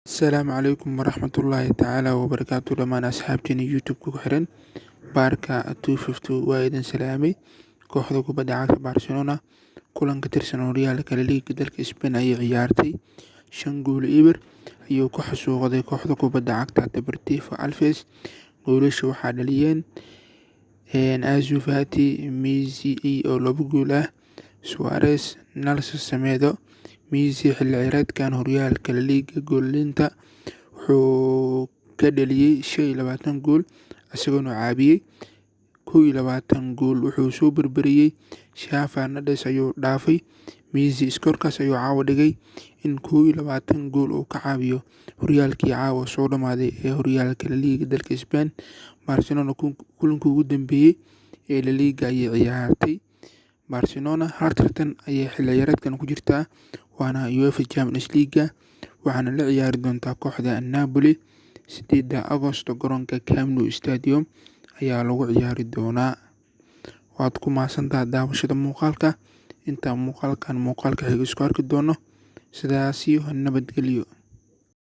Asalaamu calaykum waraxmatullaahi tacaala wabarakaatu. Dhammaan asxaabteena YouTube-ka ku xiran Barca 252, waa idin salaamay. Kooxda kubadda cagta Barcelona kulan ka tirsan horyaalka La Liga dalka Spain ayay ciyaartay. 5-0 ayuu ku xasuuqday kooxda kubadda cagta Deportivo Alaves. Goolasha waxaa dhaliyeen Ansu Fati, Messi oo laba gool ah, Suarez, Nelson Semedo. Messi xilli ciyaareedkan horyaalka La Liga goolinta wuxuu ka dhaliyay 25 gool, isagoona caawiyay 21 gool. Wuxuu soo barbariyay Xavi Hernandez ayuu dhaafay. Messi iskoorkaas ayuu caawa dhigay in 21 gool uu ka caawiyo horyaalkii caawa soo dhamaaday ee horyaalka La Liga dalka Spain. Barcelona kulankii ugu dambeeyay ee La Liga ayay ciyaartay. Barcelona hal tartan ayay xilli ciyaareedkan ku jirtaa, waana UEFA Champions League, waxaana la ciyaari doontaa kooxda Napoli 8 Agosto. Garoonka Camp Nou Stadium ayaa lagu ciyaari doonaa. Waad ku mahadsantahay daawashada muuqaalka. Intaan muuqaalkan muuqaalka xiga isku arki doono, sidaas iyo nabadgelyo.